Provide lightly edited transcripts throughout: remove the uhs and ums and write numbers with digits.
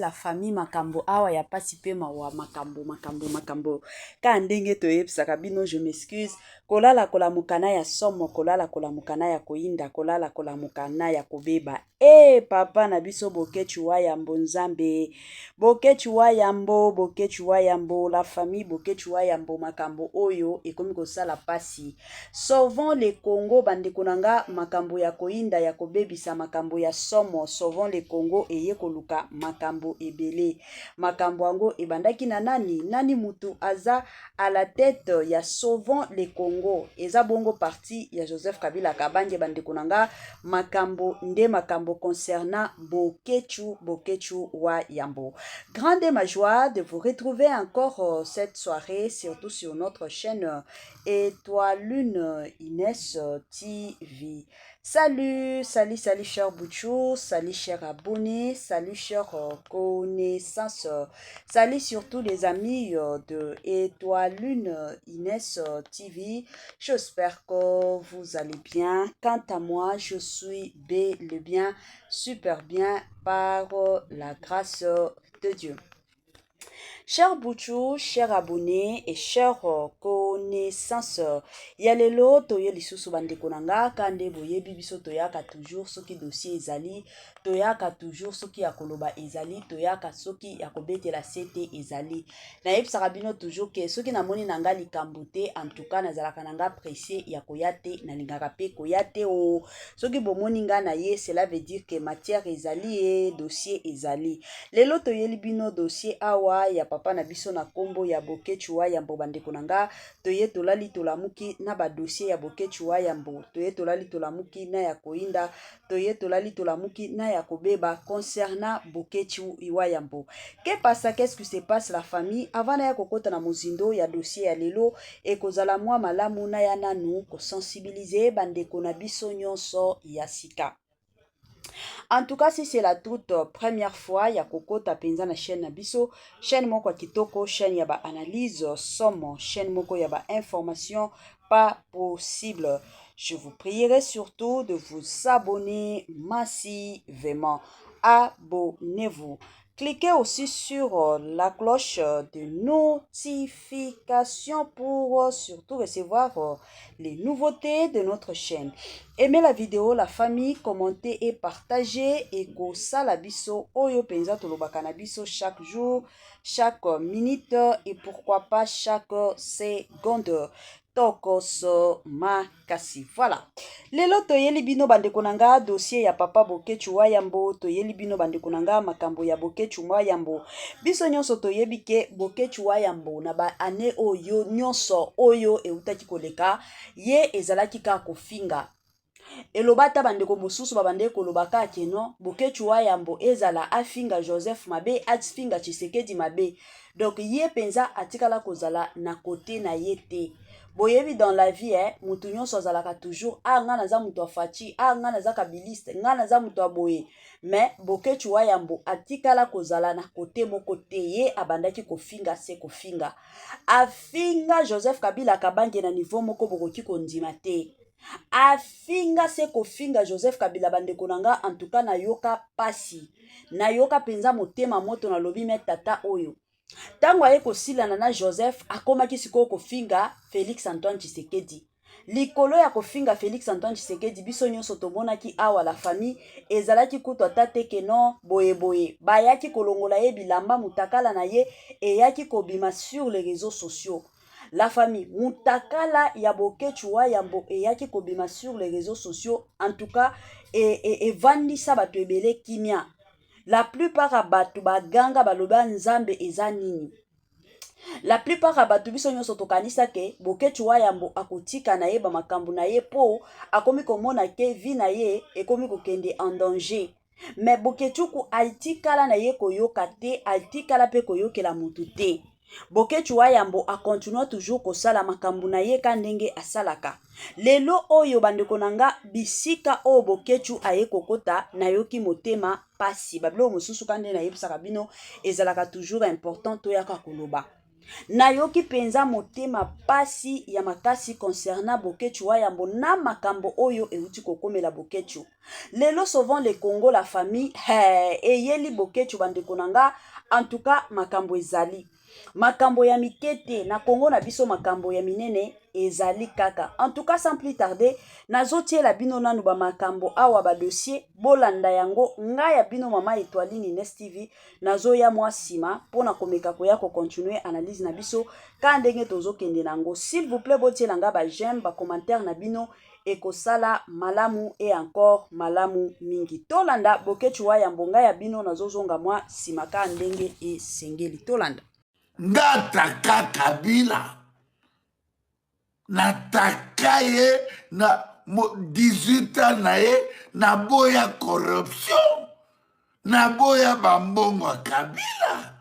La famille, makambo awa ya pasi pe mawa, makambo makambo makambo kaka ndenge toyebisaka bino. Je m'excuse, kolala kolamuka na ya somo, kolala kolamuka na ya koyinda, kolala kolamuka na ya kobeba. E papa na biso Boketshu wa Yambo, Nzambe, Boketshu wa Yambo, Boketshu wa Yambo, la famille Boketshu wa Yambo, makambo oyo ekomi kosala pasi. Sauvons le Congo, bandeko na nga, makambo ya koyinda, ya kobebisa, makambo ya somo. Sauvons le Congo eye koluka makambo ebele. Makambo yango ebandaki na nani? Nani mutu aza à la tête ya Sauvons le Congo? Eza bongo parti ya Joseph Kabila Kabange. Bandeko na nga, makambo nde makambo concernant Boketshu, Boketshu wa Yambo. Grande ma joie de vous retrouver encore cette soirée, surtout sur notre chaîne Étoile Lune Inès TV. Salut, salut, salut cher Bouchou, salut cher abonné, salut cher connaissance, salut surtout les amis de Étoile Lune Inès TV. J'espère que vous allez bien. Quant à moi, je suis bel et bien, super bien par la grâce de Dieu. Cher Bouchou, cher abonné et cher connaissance, ya lelo toye lisusu, bandeko na nga, ka nde boyebi biso, toyaka toujours soki dossier ezali, toyaka toujours soki ya koloba ezali, toyaka soki ya kobetela sete ezali. Nayebisaka bino toujours ke soki namoni na nga likambo te, en tout cas nazalaka na nga pressé ya koya te, nalingaka mpe koya te. O soki bomoni nga na ye, cela veut dire que matière ezali, e dossier ezali. Lelo toyeli bino dossier awa ya papa na biso na nkombo ya Boketshu wa Yambo. Bandeko na nga, toye tolali tolamuki na badossier ya Boketshu wa Yambo, toye tolali tolamuki na ya koyinda, toye tolali tolamuki na ya kobeba concernant Boketshu wa Yambo. Que pasa? Qu'est-ce qui se passe, la famille? Avant na ya kokota na mozindo ya dossier ya lelo, ekozala mwa malamu na ya nanu kosensibiliser bandeko na biso nyonso ya sika. En tout cas, si c'est la toute première fois ya kokota mpenza na chaîne na biso, chaîne moko ya kitoko, chaîne ya baanalyse somo, chaîne moko ya bainformation pas possible, je vous prierai surtout de vous abonner massivement. Abonnez-vous. Cliquez aussi sur la cloche de notification pour surtout recevoir les nouveautés de notre chaîne. Aimez la vidéo, la famille, commentez et partagez. Et kosala biso oyo penza tolobaka na biso chaque jour, chaque minute et pourquoi pas chaque seconde. Tokos makasi. Voilà. Lelo toyeli bino, bandeko na nga, dossier ya papa Boketshu wa Yambo. Toyeli bino, bandeko na nga, makambo ya Boketshu wa Yambo. Biso nyonso toyebi ke Boketshu wa Yambo, na baane oyo nyonso oyo eutaki koleka, ye ezalaki kaka kofinga. Eloba ata bandeko mosusu babandeki koloba kaka ke non, Boketshu wa Yambo ezala afinga Joseph mabe, afinga Tshisekedi mabe, donc ye mpenza atikala kozala na kote na ye te. Boyebi, dans la vie, mutu nyonso azalaka toujours: "Ah, nga naza moto ya Fatshi, ah, nga naza kabiliste, nga naza moto ya boye." Mais Boketshu wa Yambo atikala kozala na kote moko te. Ye abandaki kofinga se kofinga. Afinga Joseph Kabila Kabange na niveau moko bokoki kondima te. Afinga se kofinga Joseph Kabila. Bandeko na nga, en tout cas nayoka pasi, nayoka mpenza motema moto. Nalobi: "Me tata oyo, ntango aye kosilana na Joseph, akomaki sikoyo kofinga Félix Antoine Tshisekedi." Likolo ya kofinga Félix Antoine Tshisekedi, biso nyonso tomonaki awa, la famille, ezalaki kutu ata te ke non, boyeboye, bayaki kolongola ye bilamba, mutakala na ye eyaki kobima sur les réseaux sociaux. La famille, mutakala ya Boketshu wa Yambo eyaki kobima sur les réseaux sociaux. En tout cas evandisa bato ebele kimia. La plupart ya bato baganga, baloba: "Nzambe, eza nini?" La plupart ya bato, biso nyonso tokanisa ke Boketshu wa Yambo akotika na ye bamakambo na ye, mpo akomi komona ke vie na ye ekomi kokende en danger. Me Boketshuku atikala na ye koyoka te, atikala mpe koyokela motu te. Boketshu wa Yambo akontinue toujours kosala makambo na ye ka ndenge asalaka. Lelo oyo, bandeko na nga, bisika oyo Boketshu aye kokota, nayoki motema pasi. Babiloko mosusu ka nde nayebisaka bino, ezalaka toujours important toyaka koloba. Nayoki penza motema pasi ya makasi concernant Boketshu wa Yambo na makambo oyo ewuti kokomela Boketshu. Lelo sauvons le Congo la famille hee eyeli Boketshu ba ndeko na nga en tout cas makambo ezali. Makambo ya mike te na Congo na biso makambo ya minene ezali kaka. En tout cas sans plus tarder nazotiela bino nanu ba makambo awa ba dossier bolanda yango nga ya bino mama Etoiline Ines TV nazoya mwa sima mpo na komeka koya ko continuer analyse na biso ka ndenge tozokende na yango. S'il vous plaît botiela nga ba j'aime ba commentaire na bino ekosala malamu et encore malamu mingi. Tolanda Boketshu wa Yambo nga ya bino nazozonga mwa sima ka ndenge esengeli. Tolanda. Nga ataka Kabila nataka ye na 18 ans na ye naboya corruption naboya bambongo ya Kabila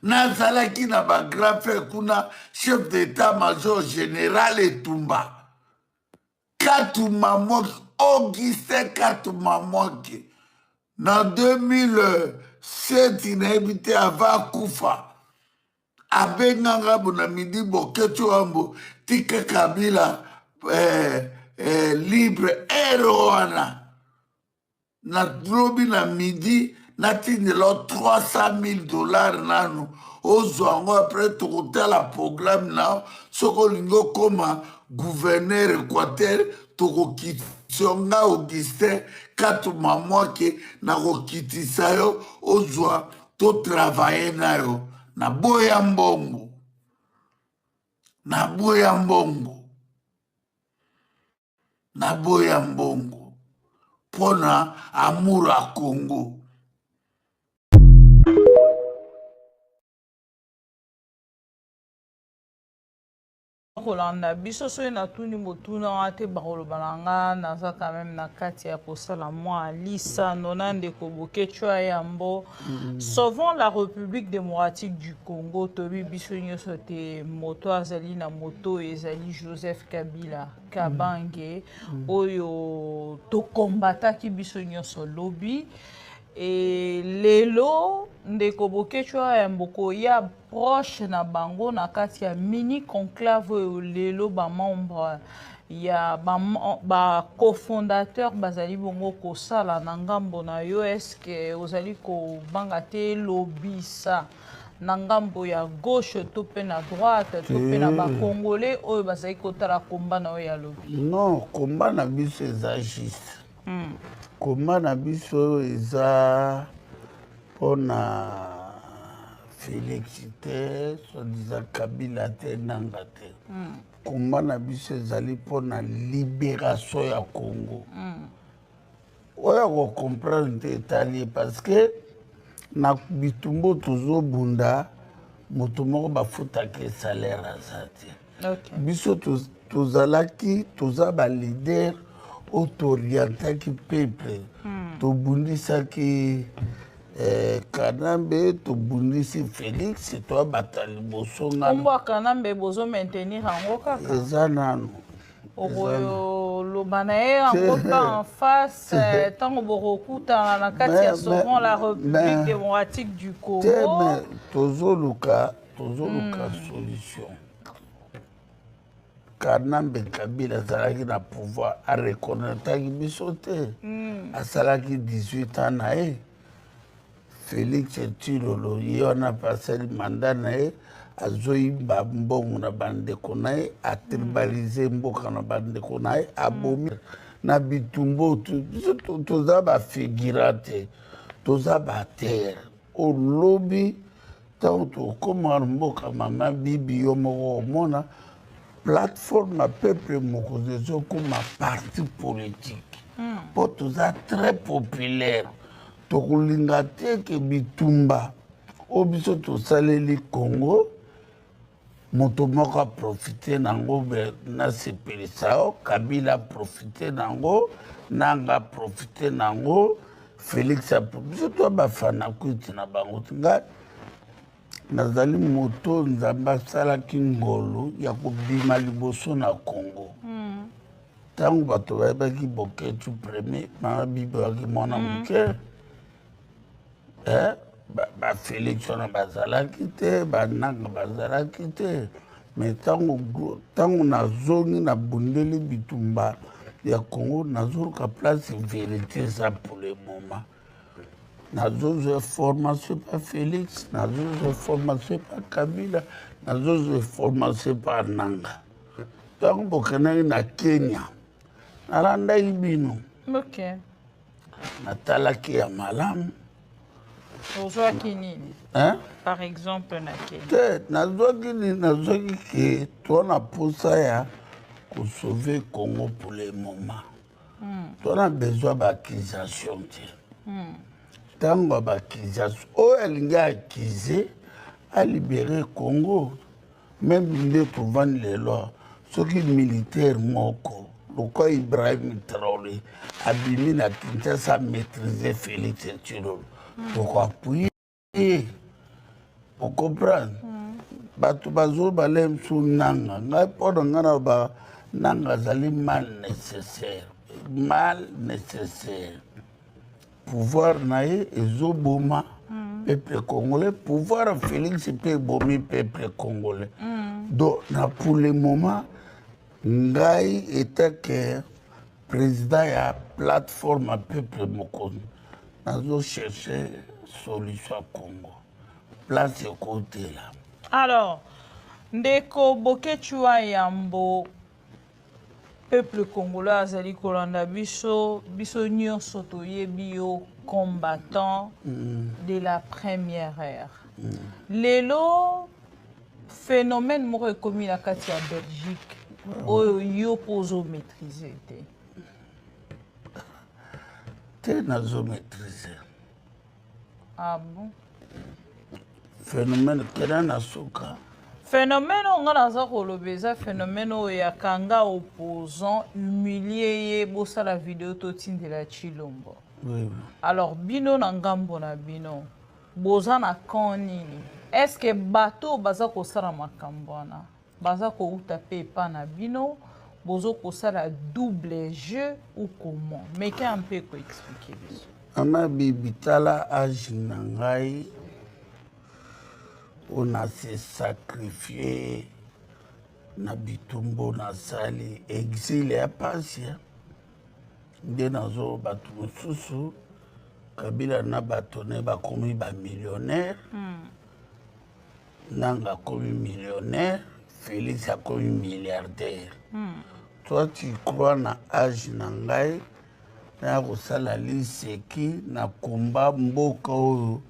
nazalaki na ba grand frère kuna chef d'état major général etumba Katuma Mwake Augustin Katuma Mwake na 2007 nayebi te ava akufa abenganga bo na midi boketshu wambo tika Kabila eh, eh, libre ere wana na lobi na midi natindela yo 300 000 dollars nanu ozwa yango apres tokotala programme na yo soki olingi okoma gouverneur équateur tokokitisa yo nga augustin katuma mwake nakokitisa yo ozwa totravaille na yo naboya mbongo naboya mbongo Naboya mbongo pona amour ya Congo. Kolanda biso soki natuni motuna wana te bakoloba na nga naza quand même na kati ya kosala mwa lisano na ndeko Boketshu ya Yambo. Sauvons la République démocratique du Congo toyebi biso nyonso te moto azali na moto ezali Joseph Kabila Kabange oyo tokombataki biso nyonso lobi e lelo ndeko Boketshu ya Yambo koya proche na bango na kati ya mini conclave oyo lelo ba membre ya ba, ba cofondateur bazali bongo kosala na ngambo na yo eske ozali kobanga te lobisa na ngambo ya gauche to mpe na droite to mpe na bacongolais oyo bazali kotala komba na yo ya lobi? Non, komba na biso eza juste. Komba na biso eza mpona Felix te, soi-disant Kabila te, Nanga te. Komba na biso ezali mpona libération ya Congo. Oyo akocomprendre te etali ye parce que na bitumba tozobunda moto moko bafutaka ye salaire aza te. Biso tozalaki toza ba leader oyo toorientaki peuple. Tobundisaki Kanambe, tobundisi Félix, toya bato ya liboso. Nkombo ya Kanambe bozo maintenir yango kaka? Eza nanu. Okoloba na ye yango mpe en face ntango bokokutana na kati ya Sauvons la République démocratique du Congo. Te, mais tozoluka solution. Kanambe Kabila azalaki na pouvoir, areconnaîtraki biso te. Asalaki 18 ans na ye. Félix Tshilolo ye wana mpe asali mandat na ye, azoyiba mbongo na bandeko na ye, atribalize mboka na bandeko na ye, abomi na bitumba. Biso toza bafigura te, toza baterre. Olobi ntango tokóma mboka mama bibi yo moko omona plateforme ya peuple mokonzi ezokóma parti politique mpo toza très populaire. Tokolinga te ke bitumba oyo biso tosaleli Congo moto moko aprofite nango nasepelisa yo Kabila aprofite nango, Nanga aprofite nango, Félix biso to bafana kwiti na bango. Ngai nazali moto Nzambe asalaki ngolu ya kobima liboso na Congo. Ntango bato bayebaki Boketshu premier, mama Bibi ayaki mwana moke. Ba Félix wana bazalaki te, bananga bazalaki te. Mais ntango nazongi, nabundeli bitumba ya Congo, nazoluka place vérité eza. Pour le moment, nazozwa formation pa Félix, nazozwa formation pa Kabila, nazozwa formation pa Nanga. Ntango bokendaki na Kenya, nalandaki bino. Natalaki ya malamu. Ozwaki nini? Par exemple na Kenya? Te, nazwaki nini? Nazwaki ke to na posa ya kosauver Congo. Pour le moment, to na besoin baaccusation te. Ntango ya baaccusation, oyo alingi accuser, alibérer Congo. Même nde tovandi lelo, soki militaire moko lokola Ibrahim Traoré abimi na Kinshasa, maîtrise Félix Tshilolo, tokoappuyer ye. Ocomprendre? Bato bazobala mosu Nanga. Ngai, mpo na ngai, na ba Nanga azali mal nécessaire, mal nécessaire. Pouvoir na ye ezoboma peuple congolais, pouvoir ya Félix mpe ebomi peuple congolais. Donc na pour le moment, ngai etake président ya plateforme ya peuple mokonzi, nazocherche solution ya Congo, place ekotela. Alors, ndeko Boketshu wa Yambo, peuple congolais azali kolanda biso. Biso nyonso toyebi yo combattant de la première heure. Lelo phénomène moko ekomi na kati ya Belgique oyo yo mpo ozomaîtrise te. Te, nazomaîtrise. Ah bon? Phénomène kena na suka. Phénomène oyo nga naza koloba eza phénomène oyo ya kanga opposant, humilie ye, bosala video, totindela Tshilombo. Oui. Alors bino, na ngambo na bino, boza na camp nini? Est ce que bato oyo baza kosala makambo wana baza kouta mpe epa na bino? Bozo kosala double jeu ou comment? Meke mpe koexpliquer biso. Mama Bibi, tala âge na ngai oyo nase sacrifié na bitumbu, nasali exil ya pasi nde nazo. Bato mosusu, Kabila na bato ne bakomi bamillionnaire. Nanga akomi millionnaire, Félix akomi milliardaire. Toi, tu crois na âge na ngai naya kosala liseki na komba mboka oyo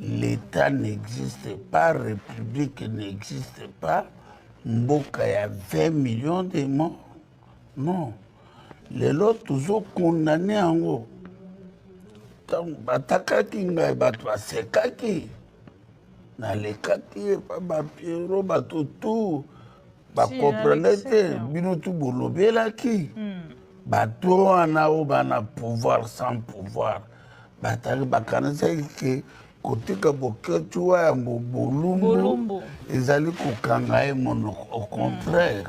l'État n'existe pas, république n'existe pas, mboka ya 20 millions de morts? Non, lelo tozokondane yango. Ntango batakaki ngai, bato basekaki, nalekaki epa bapiero, bato tu bacomprendre te. Bino tu bolobelaki bato wana oyo bana pouvoir sans pouvoir, bataki, bakanisaki ke kotika Boketshu wa Yambo bolumbu ezali kokanga ye monoko. Au contraire,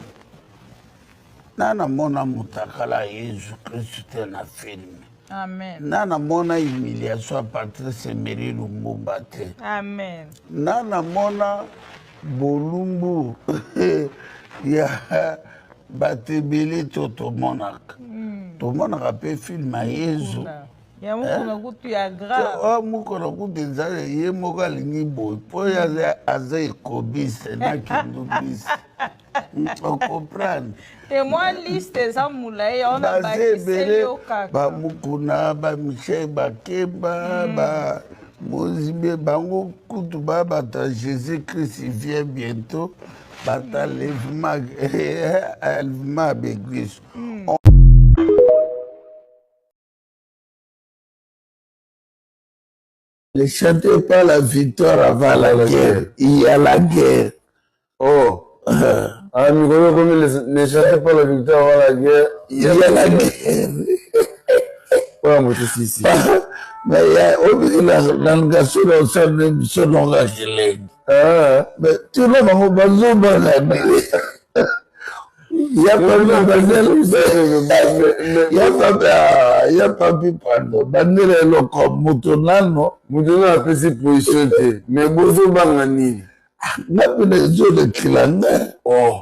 na namona motakala ya Yesu Kristu te na film. Amen. Na namona humiliation ya Patrice Emery Lumumba te. Amen. Na namona bolumbu ya bato ebele to tomonaka. Tomonaka mpe film ya Yezu. Ya mokolo kutu ya grave. Mokolo kutu eza ye moko alingi boye mpo ye aza ekobise na kindubise, ocomprendre? Te, mwa liste eza molai yango. Na baza ebele, bamukuna, bamichel Bakemba, ba Mozibe, bango kutu ba bato ya Jésus Christ vient bientôt, bato enlèvement, enlèvement ya baeglise. Ne chantez pas la victoire avant la guerre. Il y a la guerre. Oh. Ah, mikolo komi ne chantez pas la victoire avant la guerre. Il y a la guerre. Oyo moto sisi. Mais obiki nalinga so na osala biso nonga kelenge. Mais tuna bango bazobanga nini? Ya ya papi, pardon, bandela eloko moto nano. Moto nano apesi position te, mais bozobanga nini? Nga mpena ezolekela nga. Oh,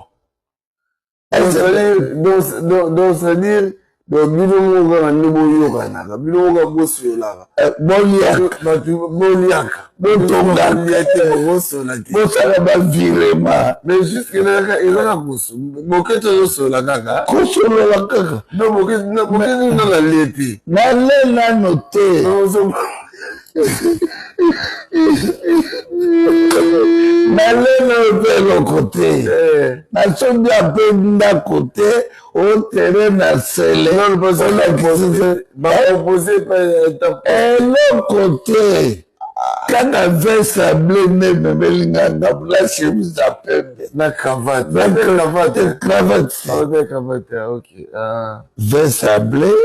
donc c'est-à-dire, donc bino moko kaka nde boyokanaka, bino moko kaka bosololaka. Boliaka. Bato boliaka. Botongaka. Te, bokosola te. Bosala bavirement. Mais jusque là eza kaka Boketshu azosolola kaka. Kosolola kaka. Non, Boketshu nana lie te. Nale nano te. Nale nano mpe eloko te. Nasombi ape ndako te, o terrain na sele. Eloko te, kaka veste bleu nde ememeli nga ngambo na chemise ya pembe. Na cravate. Cravate. Cravate, ok. Veste ya bleu.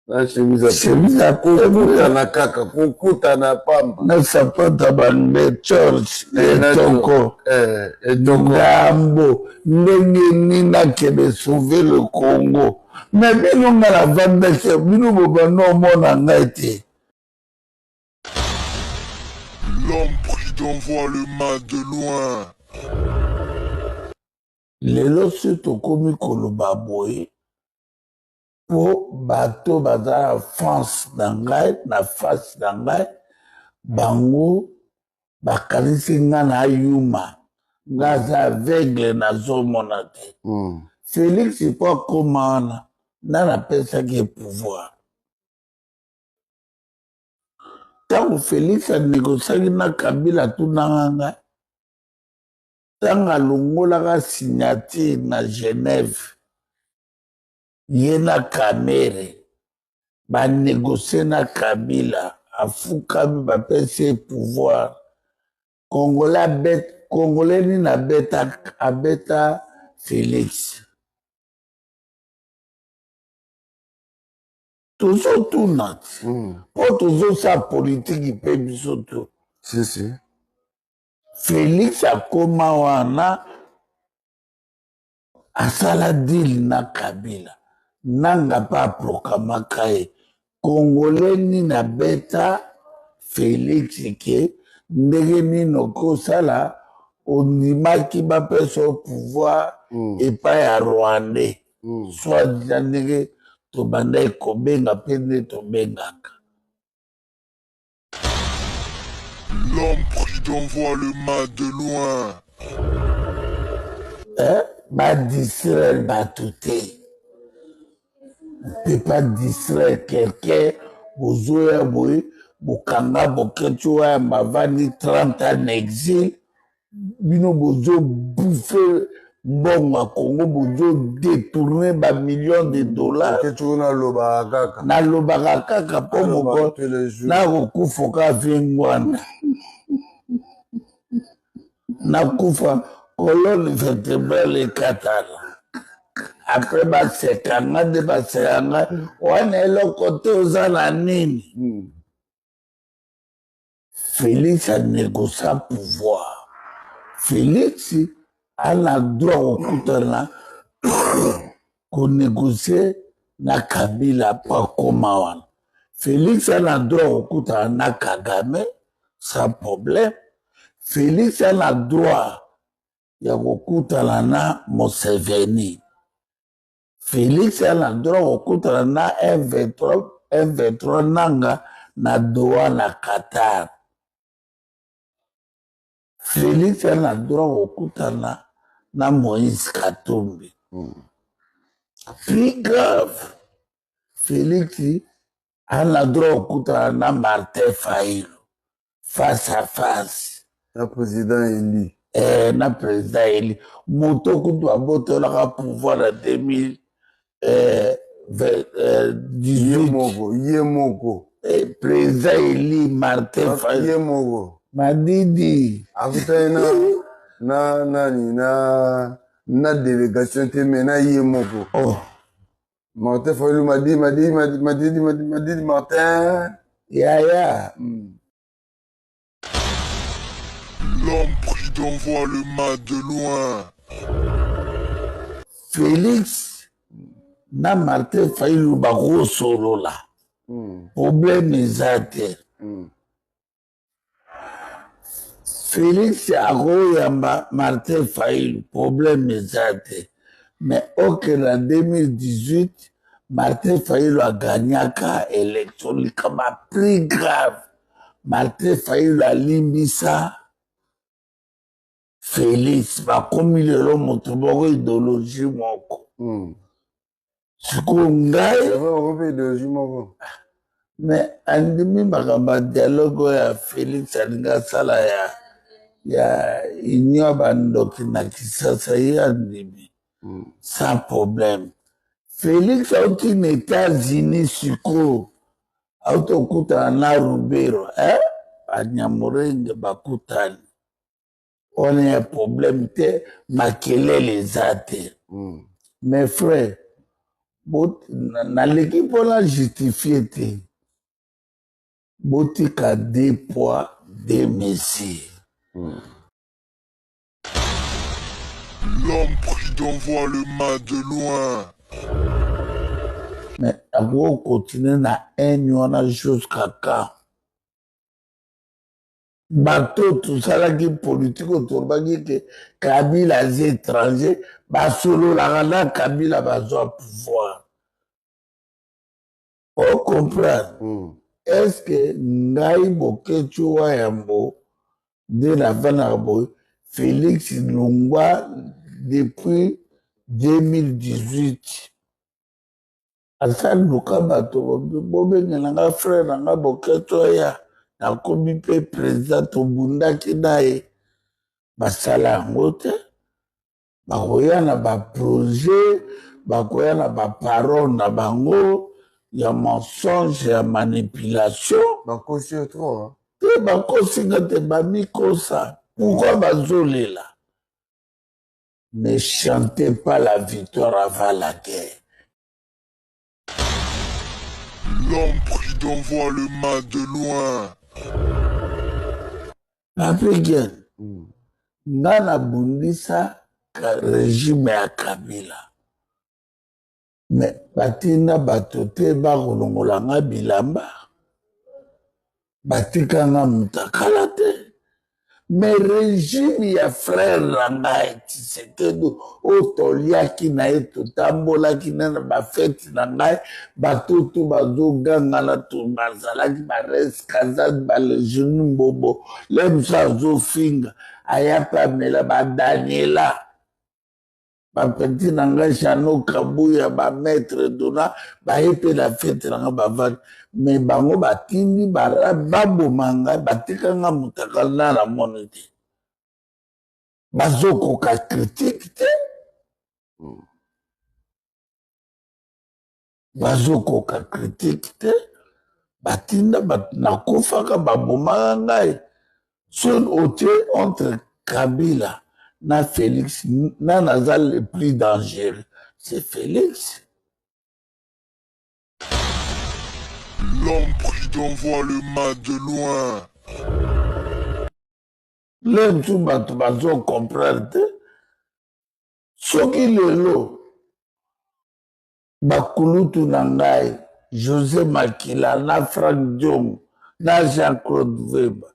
Na chemise. Chemise ya kokutana kaka, kokutana pamba. Na sapato ya banbe George etoko. Etoko. Ngambo ndenge nini nakende sauver le Congo? Mais bino, nga navandaki, bino bobanda omona ngai te. L'homme prudent voit le mal de loin. Lelo soki tokomi koloba boye, mpo bato baza na France na ngai, na face na ngai, bango bakanisi nga na yuma, nga aza aveugle, nazomona te. Félix mpo akóma wana, nga napesaki ye pouvoir. Ntango Félix anégociaki na Kabila, atunanga ngai. Ntango alongolaka signature na Genève, ye na Kamerhe banégocie na Kabila, afukami, bapesi ye pouvoir. Congolais abet, Congolais nini abeta, abeta Félix? Tozotuna ti mpo tozosala politiki mpe biso to. Si si. Félix akóma wana, asala deal na Kabila, nanga mpe aproclamaka ye. Congolais nini abeta Félix ke ndenge nini okosala, ondimaki bapesa yo pouvoir epai ya Rwandais, soi-disant ndenge tobandaki kobenga mpe nde tobengaka. L'homme prudent voit le mal de loin. Eh, badistraire bato te. On peut pas distraire quelqu'un. Bozoya boye, bokanga Boketshu oyo bavandi 30 ans na exil, bino bozobouffe mbongo ya Congo, bozodétourne bamillion de dollars. Boketshu nalobaka kaka. Nalobaka kaka mpo moko nakokufa kaka vie ngwana, nakufa colonne vertébrale ekatana, après baseka nga nde baseka nga wana eloko te. Oza na nini? Félix anégocia pouvoir. Félix ana droit kokutana, konégocie na Kabila mpo akóma wana. Félix ana droit kokutana na Kagame sans problème. Félix ana droit ya kokutana na Museveni. Félix ana droit kokutana na M23, M23 nanga na Doha na Qatar. Félix ana droit kokutana na Moïse Katumbi. Plus grave, Félix ana droit kokutana na Martin Fayulu face à face. Na président élu. Na président élu, moto kutu abotolaka pouvoir na 2000 Ye 18. moko, ye moko. Président élu Martin Ye Fayulu. moko. Madidi. Akutani na nani, na délégation te, mais na ye moko. Oh. Martin Fayulu Madidi, Madidi, Madidi, Madidi, Madidi Martin. Yaya. L'homme prudent voit le mal de loin. Félix na Martin Fayulu bakosolola. Problème eza te. Félix akoyamba Martin Fayulu, problème eza te. Mais oke na 2018 Martin Fayulu agagnaka élection, likambo plus grave Martin Fayulu alimbisa Félix, bakomi lelo moto moko, idéologie moko. Sikoyo ngai Bakomi idéologie moko. Mais andimi makambo ya dialogue oyo ya Félix alingi asala ya union ya bandoki na Kisasa, ye andimi sans problème. Félix auti na États-Unis, sikoyo auti okutana na Ruberwa, eh? Banyamurenge bakutani wana, ya problème te, makelele eza te. Mes frères, naleki mpona justifie te, botika deux poids deux mesures. L'homme prudent voit le mal de loin. Mais akoki continuer na haine wana jusqu'à quand? Bato tosalaki politike oyo tolobaki ke Kabila aza étranger, basololaka na Kabila, bazwa pouvoir, ocomprendre? Est ce que ngai Boketshu wa Yambo nde navandaka boye? Félix longwa depuis 2018, asali luka bato bobengela nga frère na nga Boketshu aya, nakomi mpe président, tobundaki na ye, basala yango te. Bakoya na baprojet, bakoya na baparole na bango ya mensonge, ya manipulation. Bakosi yo trop. Te, bakosinga te, bamikosa. Pourquoi bazolela? Ne chantez pas la victoire avant la guerre. L'homme prudent voit le mal de loin. Papi Gen, nga nabundisa régime ya Kabila, mais batinda bato te bakolongola nga bilamba, batika nga mutakala te. Mais régime ya frère na ngai Tshisekedi oyo toliaki na ye, totambolaki na na bafete na ngai, bato to bazogangana to bazalaki bares kazadi, balejeune Mbobo le mosu azofinga, aya mpe amela badaniela, bapeti na ngai Jano Kabuya, bamaître Dona, baye mpe na fete na ngai, bavandi. Mais bango batindi baboma ngai, batika nga motakala na namoni te. Bazokoka critique te, bazokoka critique te. Batinda bato, nakufaka, babomaka ngai. So otie entre Kabila na Félix, na naza le plus dangereux, c'est Félix. L'homme prudent voit le mal de loin. Le mosusu bato bazocomprendre te. Soki lelo bakulutu na ngai José Makila na Frank Diongo na Jean-Claude Veba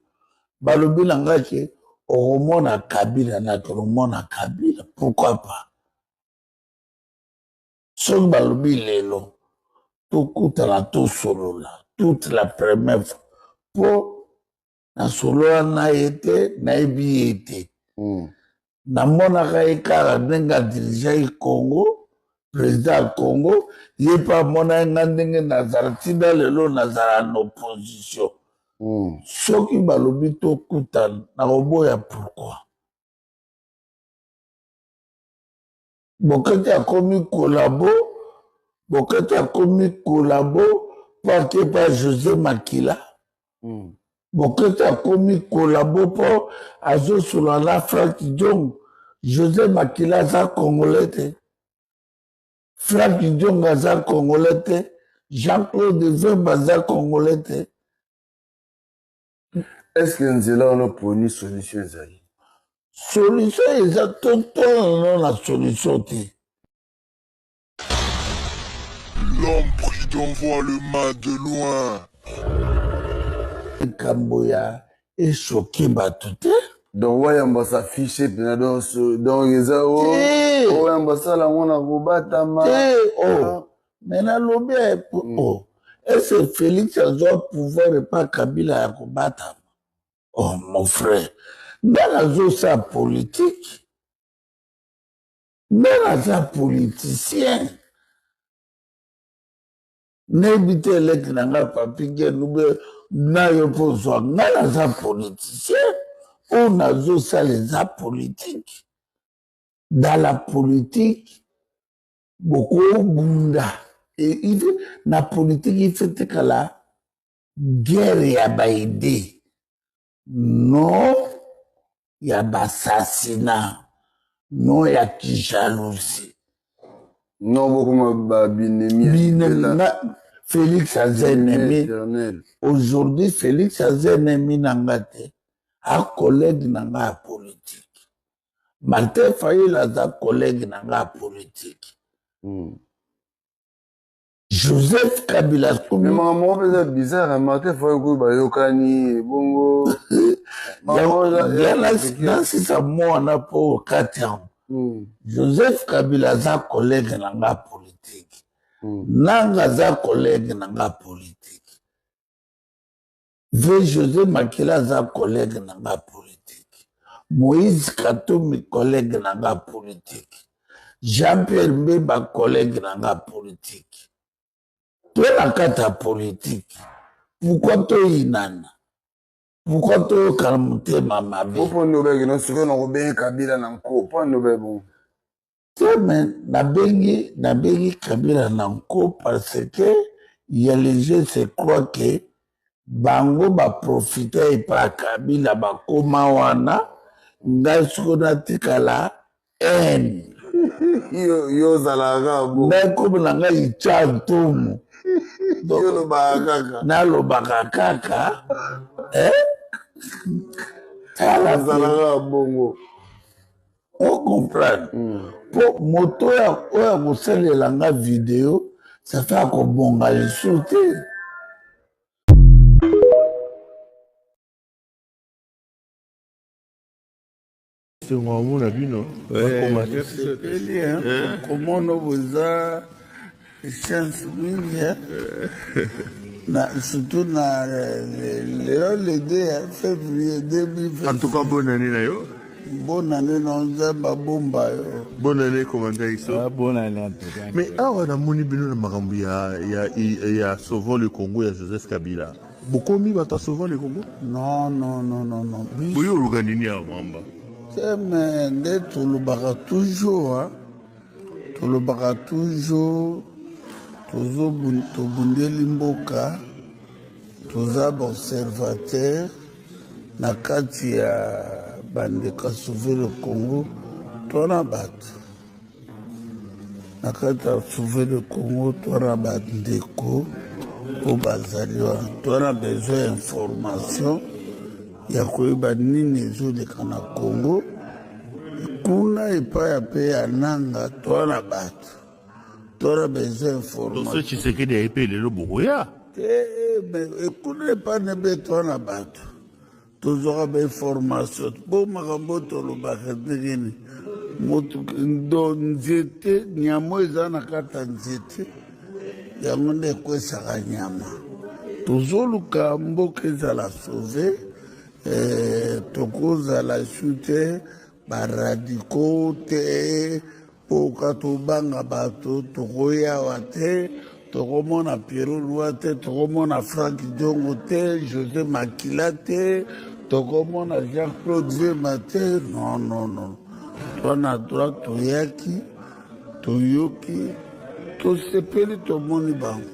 balobi na ngai ke okomona Kabila, nakolomona Kabila, pourquoi pas? Soki balobi lelo tokutana, tosolola toute la première fois, mpo nasolola na ye te, nayebi ye te. Namonaka ye kaka ndenge adirigeaki Congo, président ya Congo. Ye mpe amona ye nga ndenge nazala ntina lelo, nazala na opposition. Soki balobi tokutana, nakoboya pourquoi? Boketshu akomi collabo, Boketshu akomi collabo mpo ake pa José Makila. Boketshu akomi collabo mpo azosolola na Frank Diongo. José Makila aza congolais te, Frank Diongo aza congolais te, Jean-Claude Vemba aza congolais te. Est ce que nzela wana oponi, solution ezali? Solution eza, totolano na solution te. prudent voit le mal de loin. Likambo ya echoke bato te. Donc wayamba s'affiche mpena donc donc eza o wayamba asala yango na kobatama te o me nalobi o ese Félix azwa pouvoir epa Kabila ya kobatama? Oh mon frère, nga nazosala politique, nga naza politicien, nayebi te eleki na nga papi genube na yo mpo ozwa nga naza politicien, oyo nazosala eza politique. Dans la politique bokobunda, na politique ife tekala guerre ya baide, non ya bassassinat, non ya kijalousie, non bokoma babinemi. Félix aza ennemi aujourd'hui. Félix aza ennemi na nga te, a collègue na nga ya politique. Martin Fayulu aza collègue na nga ya politique. Joseph Kabila komi makambo moko mpenza bizarre. Martin Fayulu kuyu bayokani bongo. Nasisa mwana mpo kati yango. Joseph Kabila aza collègue na nga politique, nanga aza collègue na nga politique, ve José Makila aza collègue na nga politique, Moïse Katumbi collègue na nga politique, Jean-Pierre Mbemba collègue na nga politique. To na kati ya politique, pourquoi toyinana? Pourquoi toyokana motema mabe? Mpo nde obeki no sikoyo na kobengi Kabila na nko, mpo nde obe bon te? Me nabengi Kabila na nko parce que ya les jeux se croit que bango baprofite epa Kabila, bakoma wana. Ngai sikoyo natikala haine. Yo ozalaka bo ngai komi na ngai itya ntumu. Yo olobaka kaka. Nalobaka kaka, eh? Ozalaka bongo. Ocomprendre? Mpo moto oyo akosalela nga video, ça fait akobonga lisusu te. Sengo amona bino. Sepeli komona boza chance mingi, na surtout na lelo le 2 février 2020. En tout cas, bonne année na yo. Bonne année na Nzambe abomba yo. Bonne année, commandant Iso. Ah, bonne année en tout cas. Mais awa namoni bino na makambo ya Sauvons le Congo ya Joseph Kabila. Bokomi bato ya Sauvons le Congo? Non, non, non, non, non. Boyi oluka nini awa, mamba? Te, me nde tolobaka toujours, tolobaka toujours, tobundeli mboka, toza baobservateur na kati ya bandeko ya Sauve le Congo. Twana bato na kati ya Sauve le Congo, twana bandeko oyo bazali wana, twana besoin ya information ya koyeba nini ezoleka na Congo. Kuna epai ya mpe ya nanga, twana bato, twana besoin information. Tshisekedi aye mpe lelo, bokoya? Te, kuna epai na mpe twana bato, tozwaka bainformation. Mpo makambo tolobaka ndenge nini? Moto ndo nzete, nyama oyo eza na kati ya nzete, yango nde ekwesaka nyama. Tozoluka mboka ezala sauve. Tokozala su te baradicaux te, mpo ka tobanga bato. Tokoyawa te, tokomona Pierrot Loi te, tokomona Frank Diongo te, José Makila te, tokomona Jean-Claude Vema te. Non, non, non, wana droit. Toyaki, toyoki, tosepeli, tomoni bango.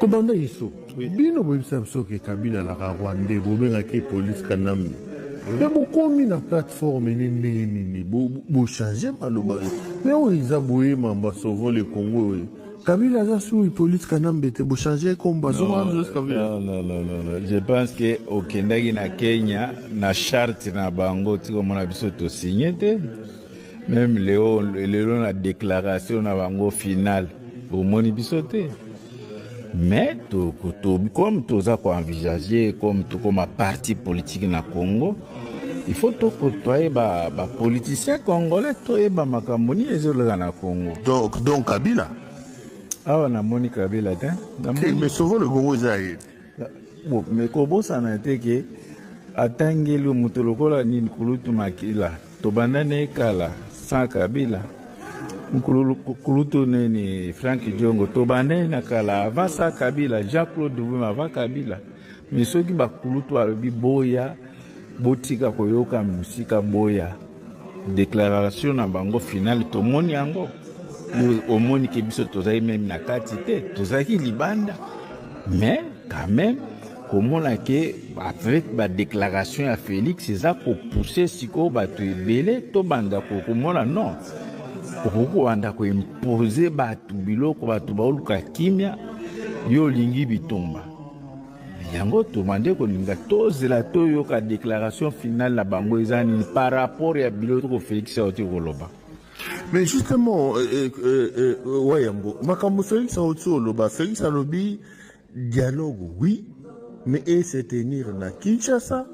Commandant Iso, bino boyebisa biso ke Kabila alaka rwandais, bobengaki police Kanambe, me bokomi na plateforme ni ndenge nini bochange maloba? Me oyo eza boyema Sauvons le Congo oyo, Kabila aza su Hippolyte Kanambe te, bochange kombo, azonga Joseph Kabila. Non, non, non, non, non. Je pense que okendaki na Kenya na charte na bango, ti komona biso tosigne te. Même leo lelo na déclaration na bango finale, bomoni biso te. Mais to, to, comme toza koenvisage comme tokoma parti politique na Congo, il faut toyeba bapoliticien congolais, toyeba makambo nini ezoleka na Congo. Donc Kabila. Awa namoni Kabila te. Mais souvent le Congo eza ye. Bon, mais kobosana te ke atangeli moto lokola nini, kulutu Makila, tobanda na ekala sans Kabila. Kulutu nini, Frank Diongo, tobanda na kala avant sa Kabila, Jean-Claude Vuma avant Kabila. Mais soki bakulutu alobi boya, botika koyoka mosika, boya déclaration na bango finale, tomoni yango. Omoni ke biso tozali même na kati te, tozalaki libanda, mais quand même komona ke avec badéclaration ya Félix eza kopousse sikoyo bato ebele tobanda komona. Non, okoki kobanda koimpose bato biloko, bato baoluka kimia, yo olingi bitumba. Yango tobande kolinga tozela, toyoka déclaration finale na bango eza nini par rapport ya biloko Félix auti koloba. Mais justement, Wayambo, makambo Félix auti oloba, Félix alobi dialogue oui, mais et se tenir na Kinshasa,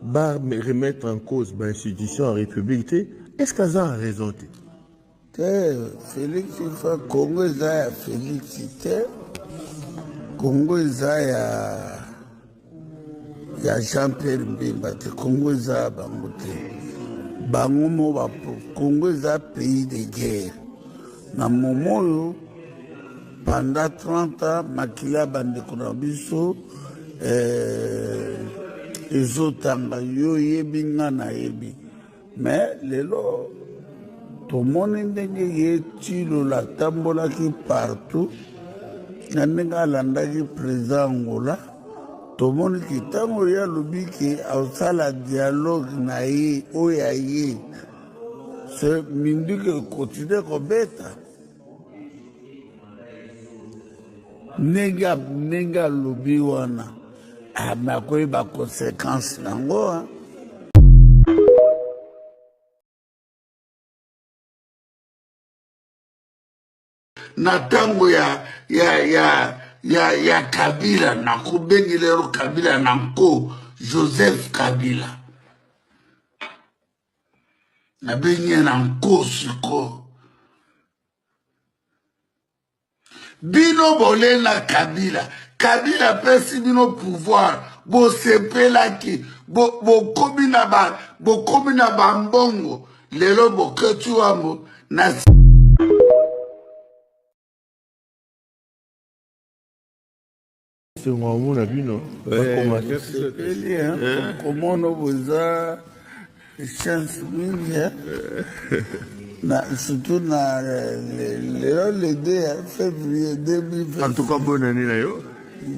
ba remettre en cause ba institution en République te, est-ce qu'aza en raison te? Te, Félix fa, Congo eza ya Félix te, Congo eza ya Jean Pierre Bemba te, Congo eza ya bango te, bango mo. Congo eza pays de guerre na momo oyo pendant 30 ans. Makila ya bandeko na biso ezotanga. Yo oyebi, nga nayebi. Mais lelo tomoni ndenge ye Tshilolo atambolaki partout, na ndenge alandaki président Angola. Tomoni ke ntango ye alobi ke azosala dialogue na ye oyo aye se minduki ekontinue kobeta, ndenge alobi wana, mais akoyeba conséquence nango. Na ntango ya Kabila, nakobengi lelo Kabila na nko, Joseph Kabila, nabengi ye na nko. Sikoyo bino bolela Kabila, Kabila apesi bino pouvoir, bosepelaki, bokomi na bambongo. Lelo boketi wango na Esengo amona bino. Sepeli komona boza chance mingi, na surtout na lelo le 2 février 2020. En tout cas, bonne année na yo.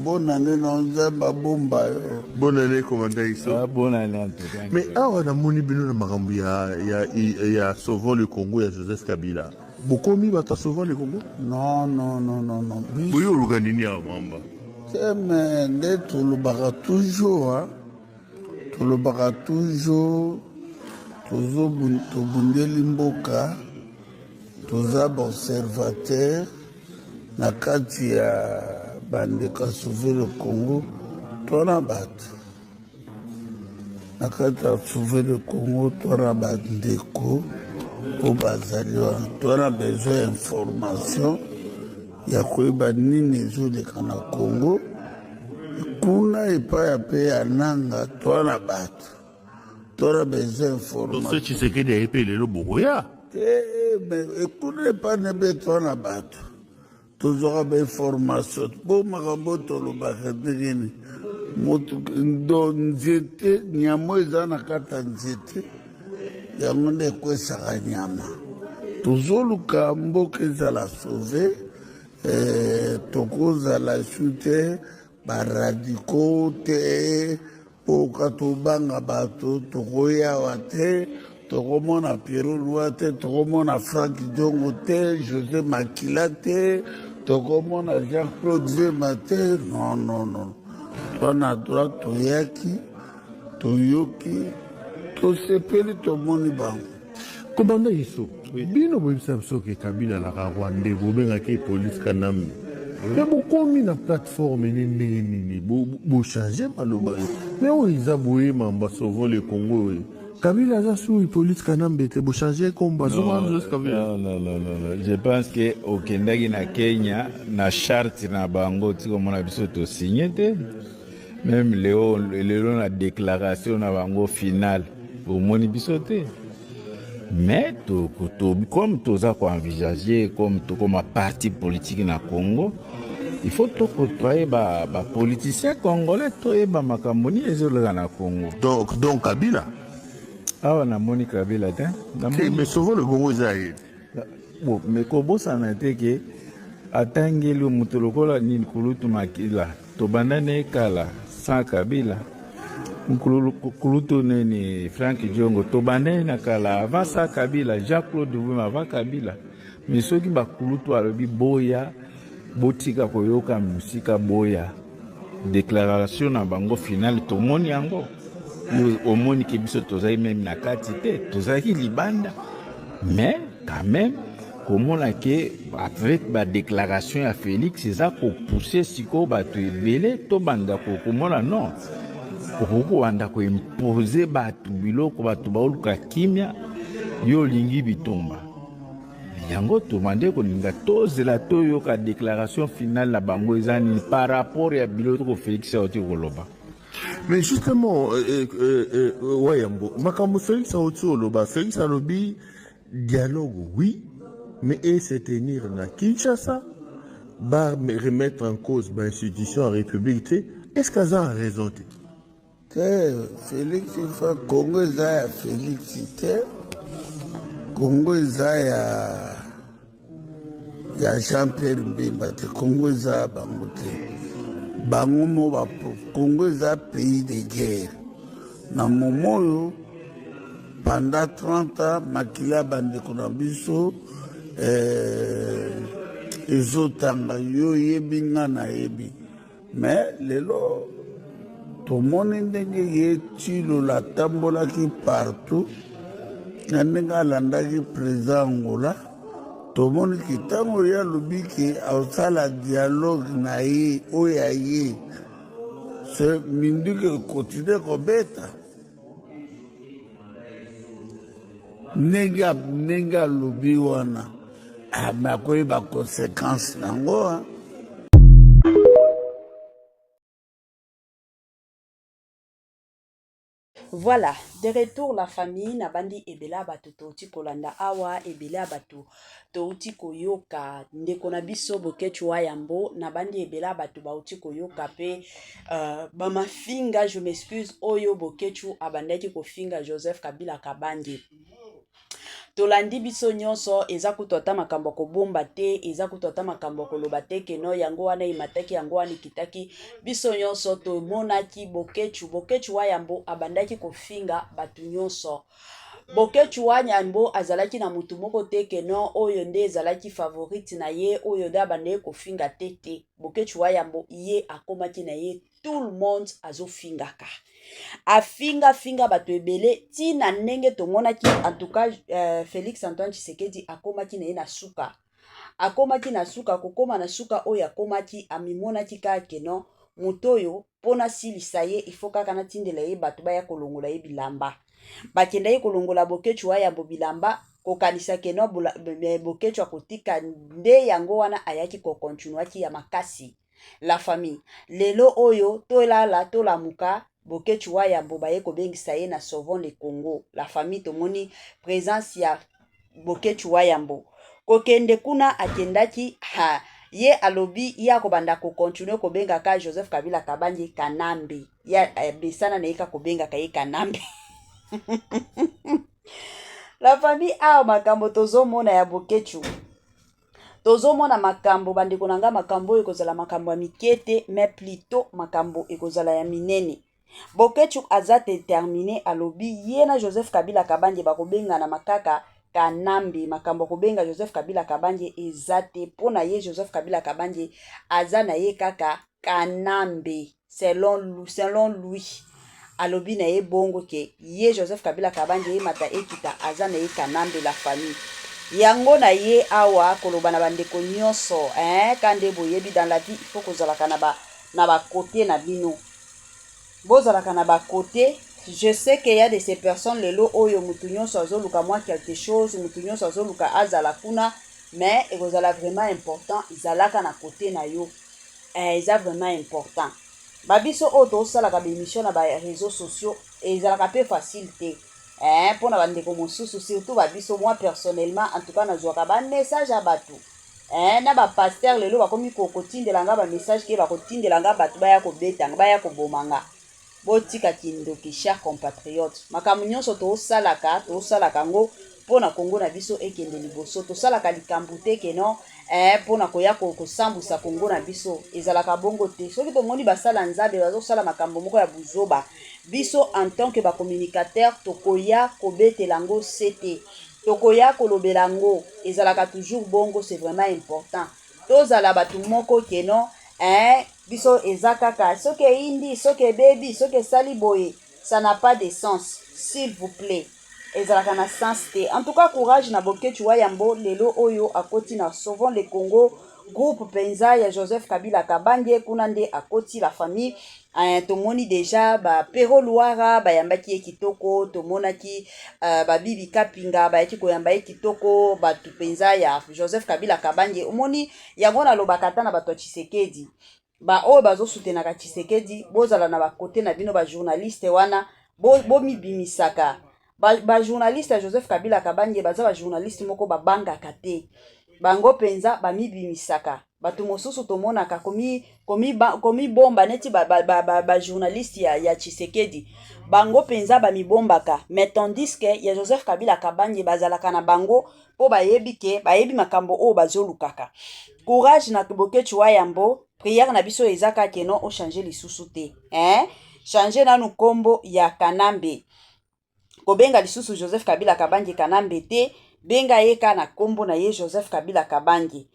Bonne année na Nzambe abomba yo. Bonne année, commandant Iso. Ah, bonne année en tout cas. Mais awa namoni bino na makambo ya Sauvons le Congo ya Joseph Kabila. Bokomi bato ya Sauvons le Congo? Non, non, non, non, non. Boyi oluka nini awa, mamba? Te, mais nde tolobaka toujours, tolobaka toujours, tobundeli mboka, toza baobservateur na kati ya bandeko ya Sauve le Congo. Twana bato na kati ya Sauve le Congo, twana bandeko mpo bazali wana, twana besoin ya information ya koyeba nini ezoleka na Congo. Kuna epai ya mpe ya nanga, twana bato, twana besoin information. Tshisekedi aye mpe lelo, bokoya? Te, kuna epai na mpe twana bato, tozwaka bainformation mpo makambo tolobaka ndenge nini. Moto ndo nzete, nyama eza na kati ya nzete, yango nde ekwesaka nyama. Tozoluka mboka ezala sauvé. Tokozala su te baradicaux te mpo ka tobanga bato. Tokoyawa te, tokomona Pierrot Loi te, tokomona Frank Diongo te, José Makila te, tokomona Jean Claude Vema te. Non, non, non, twana droit. Toyaki, toyoki, tosepeli, tomoni bango. Commandant Yesu, bino boyebisa biso ke Kabila alaka rwandais, bobengaki police Kanambe. Mais bokomi na plateforme ni ndenge nini bochange maloba? Mais oyo eza boye, mamba Sauvons le Congo oyo, Kabila aza su Hippolyte Kanambe te, bochange kombo, azonga Joseph Kabila. Non, non, non, non, non. Je pense que okendaki na Kenya na charte na bango, tikomona biso tosigne te. Même leo lelo na déclaration na bango finale, omoni biso te. Mais comme toza koenvisager, comme tokoma parti politique na Congo, il faut tokotoye bapoliticien congolais, toyeba makambo nini ezoleka na Congo. Donc Kabila Awa namoni Kabila te. Te, mais Sauvons le Congo eza ye. Bon, mais kobosana te ke atangeli moto lokola nini, kulutu Makila, tobanda na ekala sans Kabila. Kulutu nini, Frank Diongo, tobanda na kala avant sa Kabila, Jean-Claude Vuma avant Kabila. Mais soki bakulutu alobi boya, botika koyoka mosika, boya déclaration na bango finale, tomoni yango. Omoni ke biso tozali même na kati te, tozalaki libanda. Mais quand même, komona ke avec badéclaration ya Félix eza kopousse sikoyo bato ebele tobanda komona. Non, okoki kobanda koimpose bato biloko, bato baoluka kimia, yo olingi bitumba. Yango tobande kolinga tozela, toyoka déclaration finale na bango eza nini par rapport ya biloko Félix auti koloba. Mais justement, Wayambo, makambo Félix auti oloba, Félix alobi dialogue oui, mais et se tenir na Kinshasa, ba remettre en cause bainstitution ya république te. Est ce que aza en raison te? Te, Félix fa, Congo eza ya Félix te, Congo eza ya Jean Pierre Bemba te, Congo eza ya bango te, bango mo ba. Congo eza pays de guerre na momo oyo pendant 30 ans. Makila ya bandeko na biso ezotanga. Yo oyebi, nga nayebi. Mais lelo tomoni ndenge ye Tshilolo atambolaki partout, na ndenge alandaki président Angola. Tomoni ke ntango ye alobi ke aosala dialogue na ye oyo aye se minduki ekontinue kobeta, ndenge alobi wana, mais akoyeba conséquence nango. Voilà, de retour la famille. Nabandi ebele ya bato touti kolanda awa, ebele ya bato touti koyoka ndeko na biso Boketshu wa Yambo. Nabandi ebele ya bato bauti koyoka mpe bamafinga, je m'excuse, oyo Boketshu abandaki kofinga Joseph Kabila Kabange. Tolandi biso nyonso. Eza kutu ata makambo ya kobomba te, eza kutu ata makambo ya koloba te keno yango wana emataki, yango wana ekitaki. Biso nyonso tomonaki Boketshu, Boketshu wa Yambo abandaki kofinga bato nyonso. Boketshu wa Yambo azalaki na motu moko te keno oyo nde ezalaki favorite na ye, oyo nde abandaki kofinga te. Te, Boketshu wa Yambo ye akomaki na ye tout le monde azofingaka, afingafinga bato ebele ntina ndenge tomonaki. En tout cas, Félix Antoine Tshisekedi akomaki na ye na suka, akomaki na suka, kokóma na suka oyo akomaki, amimonaki kaka keno moto oyo, mpo nasilisa ye, ifo kaka natindela ye bato baya kolongola ye bilamba. Bakendaki kolongola Boketshu wa Yambo bilamba, kokanisa keno Boketshu akotika nde yango wana ayaki kokontinuaki ya makasi. La famille, lelo oyo tolala tolamuka, Boketshu wa Yambo baye kobengisa ye na Sauvons le Congo. La famille, tomoni présence ya Boketshu wa Yambo kokende kuna. Akendaki ha, ye alobi ye akobanda kokontinue kobengaka Joseph Kabila Kabange Kanambe. Ye besana na ye ka kobengaka ye Kanambe. La famille, awa makambo tozomona ya Boketshu, tozomona makambo, bandeko na nga, makambo oyo ekozala makambo ya mike te, mais plutôt makambo ekozala ya minene. Boketshu aza déterminé, alobi ye na Joseph Kabila Kabange bakobengana makaka Kanambe. Makambo ya kobenga Joseph Kabila Kabange eza te. Mpo na ye, Joseph Kabila Kabange aza na ye kaka Kanambe. Selon lui, alobi na ye bongo ke ye Joseph Kabila Kabange, ye mata ekita, aza na ye Kanambe. La famille, Yango na ye awa koloba na bandeko nyonso eh, ka nde boyebi dans la vie il faut kozalaka na ba na ba cote na bino. Bozalaka na ba cote. Je sais que ya de ces personnes lelo oyo mutu nyonso azoluka mwa quelque chose, mutu nyonso azoluka azala kuna, mais ekozala vraiment important zalaka na cote na yo. Eh, eza vraiment important. Ba biso oyo tosalaka ba emission na ba réseaux sociaux ezalaka pe facile te. Eh, pona ba ndeko mosusu surtout ba biso, moi personnellement en tout cas nazwaka ba message ya bato. Eh, na ba pasteur lelo bakomi kotindela nga ba message ke bakotindela nga bato baya kobeta nga, baya koboma nga. Botika kindoki, chers compatriotes. Makambo nyonso tosalaka, tosalaka yango mpo na Kongo na biso ekende liboso. Tosalaka likambo te ke non, eh, mpo na koya kosambusa Kongo na biso. Ezalaka bongo te. Soki tomoni basala Nzambe bazosala makambo moko ya buzoba, biso en tant que ba communicateur tokoya kobetela yango sete, tokoya kolobela yango. Ezalaka toujours bongo, c'est vraiment important. Tozala bato moko ke non, eh, biso eza kaka soki eyindi, soki ebebi, soki esali boye, ça n'a pas de sens, s'il vous plaît. Ezalaka na sens te. En tout cas, courage na Boketshu wa Yambo lelo oyo akoti na Sauvons le Congo, groupe penza ya Joseph Kabila Kabange, kuna nde akoti la famille. Tomoni déjà ba Pero Luara bayambaki ye kitoko, tomonaki ba Bibi Kapinga bayaki koyamba ye kitoko, bato penza ya Joseph Kabila Kabange. Omoni yango nalobaka ata na bato ya Tshisekedi, ba oyo bazosoutenaka Tshisekedi, bozala na ba côté na bino ba journaliste wana, bomibimisaka. Ba journaliste ya Joseph Kabila Kabange baza ba journaliste moko babangaka te, bango penza bamibimisaka. Bato mosusu tomonaka komibomba neti ba journaliste ya Tshisekedi, bango penza bamibombaka, mais tandis que ya Joseph Kabila Kabange bazalaka na bango po bayebi ke bayebi makambo oyo bazolukaka. Courage na Boketshu wa Yambo, prière na biso eza kaka non o changer lisusu te, hein? Changer nanu kombo ya Kanambe, kobenga lisusu Joseph Kabila Kabange Kanambe te, benga ye ka na kombo na ye Joseph Kabila Kabange.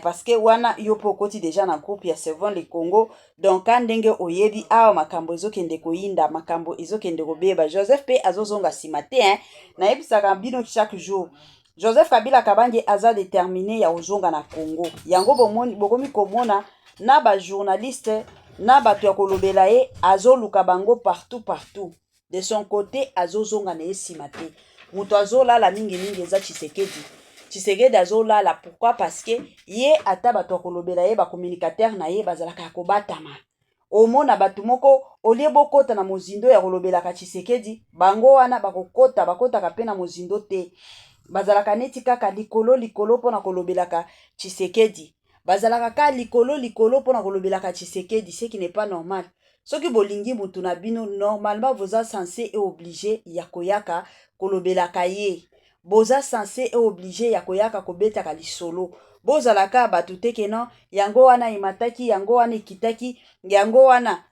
Parce que wana yo po okoti déjà na groupe ya Sauvons le Congo, donc ka ndenge oyebi awa makambo ezokende koyinda, makambo ezokende kobeba. Joseph pe azozonga nsima te, hein? Nayebisaka bino chaque jour, Joseph Kabila Kabange aza déterminé ya kozonga na Congo. Yango bomoni, bokomi komona na ba journaliste na bato ya kolobela ye, azoluka bango partout partout. De son côté azozonga na ye nsima te. Moto azolala mingimingi eza Tshisekedi. Tshisekedi azolala pourquoi? Parce que ye ata bato ya kolobela ye, ba communicateur na ye bazalaka ya kobatama. Omona bato moko olie bokota na mozindo ya kolobelaka Tshisekedi, bango wana bakokota, bakotaka pe na mozindo te. Bazalaka neti kaka likolo likolo mpona kolobelaka Tshisekedi. Bazalaka kaka likolo likolo mpona kolobelaka Tshisekedi, ce qui n'est pas normal. Soki bolingi mutu na bino, normalement vous êtes censé et obligé ya koyaka kolobelaka ye. Boza censé et obligé ya koyaka kobetaka lisolo. Bozalaka bato te ke non, yango wana emataki, yango wana ekitaki, yango wana.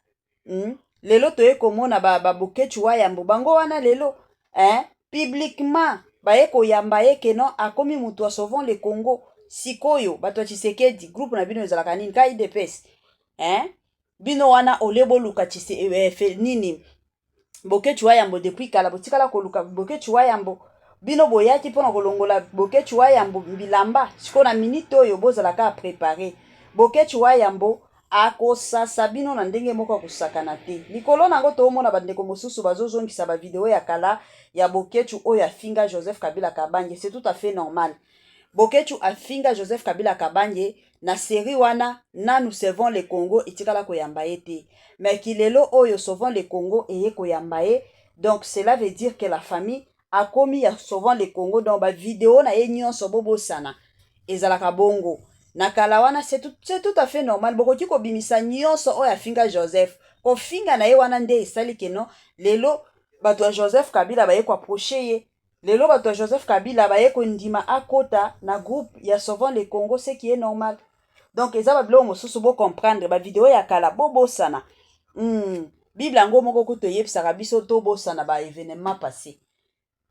Lelo toye komona ba Boketshu wa Yambo, bango wana lelo, hein, publiquement baye koyamba ye ke non, akomi mutu ya Sauvons le Congo. Sikoyo bato ya Tshisekedi, groupe na bino ezalaka nini? Ka UDPS, hein? Bino wana ole boluka nini Boketshu wa Yambo depuis kala, botikala koluka Boketshu wa Yambo. Bino boyaki mpona kolongola Boketshu wa Yambo bilamba. Sikoyo na minute oyo bozalaka préparé, Boketshu wa Yambo akosasa bino na ndenge moko akosakana te. Likolo nango toomona bandeko mosusu bazozongisa ba video ya kala ya Boketshu oyo afinga Joseph Kabila Kabange. C'est tout à fait normal. Boketshu afinga Joseph Kabila Kabange na série wana, nanu Sauvons le Congo etikala koyamba ye te, mais kilelo oyo Sauvons le Congo eye koyamba ye, donc cela veut dire que la famille akomi ya Sauvons le Congo. Donc ba video na ye nyonso bobosana, ezalaka bongo na kala wana, c'est tout à fait normal. Bokoki kobimisa nyonso oyo afinga Joseph, kofinga na ye wana nde esali ke non, lelo bato ya Joseph Kabila baye koapprocher ye. Lelo bato ya Joseph Kabila baye kondima akota na groupe ya Sauvons le Congo, ce qui est normal. Donc eza babiloko mosusu bocomprendre, bavideo ya kala bobosana. Bible yango moko kutu eyebisaka biso tobosana ba événement passé.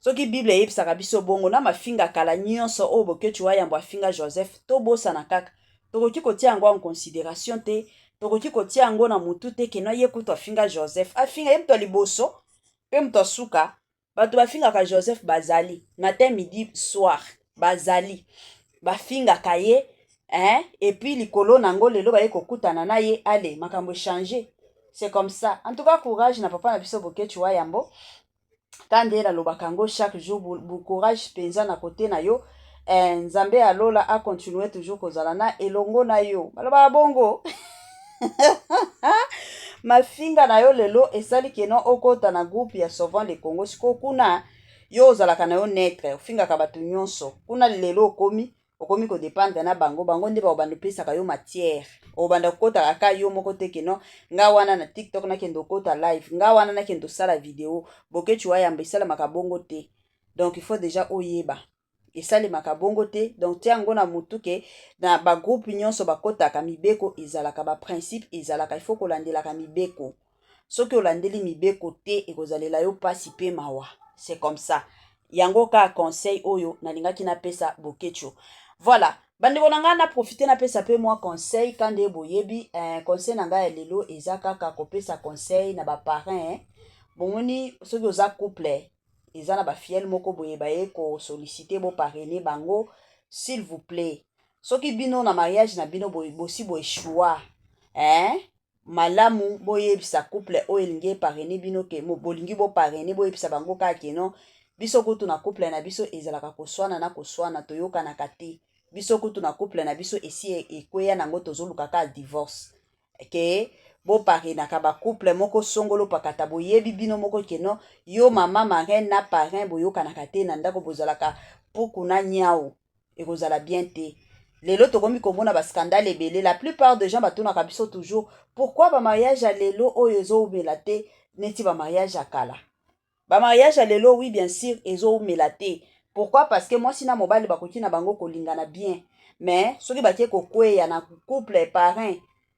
Soki Bible eyebisaka biso bongo, na mafinga kala nyonso oyo Boketshu wa Yambo afinga Joseph, tobosana kaka. Tokoki kotia yango en considération te, tokoki kotia yango na mutu te ke no, ye kutu afinga Joseph, afinga ye moto ya liboso mpe moto asuka. Bato bafingaka Joseph bazali matin, midi, soir. Bazali bafingaka ye, hein? Et puis likolo nango lelo baye kokutana na ye, ale makambo échange. C'est comme ça. En tout cas, courage na papa na biso Boketshu wa Yambo. Ka nde nalobaka yango chaque jour, courage mpenza na kote na yo. Nzambe alola acontinue toujours kozala na elongo na yo. Balobaka bongo, mafinga na yo lelo esali keno okota na groupe ya Sauvons le Congo. Sikoyo kuna yo ozalaka na yo neutre, ofingaka bato nyonso kuna. Lelo okomi kodépendre na bango. Bango nde bakobanda opesaka yo matière. Obanda kokotaka ka yo moko te keno nga wana na TikTok nakende okota live, nga wana nakende osala video. Boketshu Wayamba, esalamaka bongo te. Donc il faut déjà oyeba, esalemaka bongo te. Donc tia yango na motu ke na bagroupe nyonso bakotaka, mibeko ezalaka, baprincipe ezalaka. Il faut kolandelaka mibeko. Soki olandeli mibeko te, ekozalela yo mpasi mpe mawa. C'est comme ça. Yango kaka conseil oyo nalingaki napesa Boketshu. Voilà, bandeko na ngai, na profite napesa mpe mwa conseil. Ka nde boyebi, conseil na ngai ya lelo eza kaka kopesa conseil na baparrain. Bomoni, soki oza couple, eza na bafilleuls moko boye baye kosollicite boparraine bango, s'il vous plaît, soki bino na mariage na bino bosi boéchouer, hein? Malamu boyebisa couple oyo elingi eparraine bino ke bolingi boparraine. Boyebisa bango kaka keno biso kutu na couple na biso ezalaka koswana na koswana, toyokanaka te. Biso kutu na couple na biso esi ekweya nango, tozoluka kaka divorce. Ke boparrainaka bacouple moko songolo pakata, boyebi bino moko keno yo mama marraine na parrain boyokanaka te na ndako, bozalaka puku na nyau, ekozala bien te. Lelo tokomi komona bascandale ebele. La plupart de gens batunaka biso toujours: pourquoi bamariage ya lelo oyo ezowumela te neti bamariage ya kala? Bamariage ya lelo, oui, bien sûr, ezowumela te. Pourquoi? Parce que mwasi na mobali bakoki na bango kolingana bien, mais soki batie kokweya na couple parrain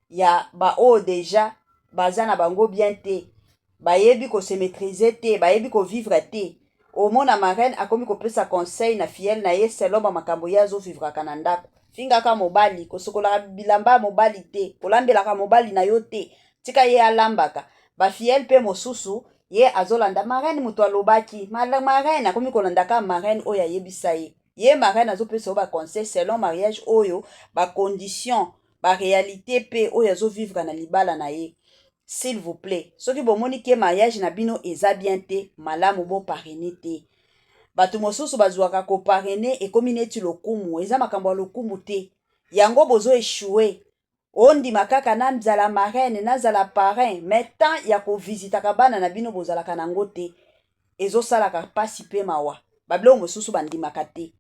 ya baoyo déjà baza na bango bien te, bayebi kose maîtriser te, bayebi kovivre te, omona marraine akomi kopesa conseil na filleul na ye selon bamakambo ye azovivraka na ndako. Fingaka mobali, kosokolaka bilamba ya mobali te, kolambelaka mobali na yo te, tika ye alambaka. Bafilleuls mpe mosusu, ye azolanda marraine. Moto alobaki, marraine akomi kolandaka marraine oyo ayebisa ye. Ye marraine azopesa yo baconseil selon mariage oyo, bacondition, baréalité mpe oyo azovivre na libala na ye. S'il vous plaît, soki bomoni ke mariage na bino eza bien te, malamu boparraine te. Bato mosusu bazwaka koparraine ekomi neti lokumu. Eza makambo ya lokumu te. Yango bozo échouer. Ondima kaka nazala marraine, nazala parrain, mais temps ya kovisitaka bana na bino bozalaka nango te. Ezosalaka mpasi mpe mawa. Babiloko mosusu bandimaka te.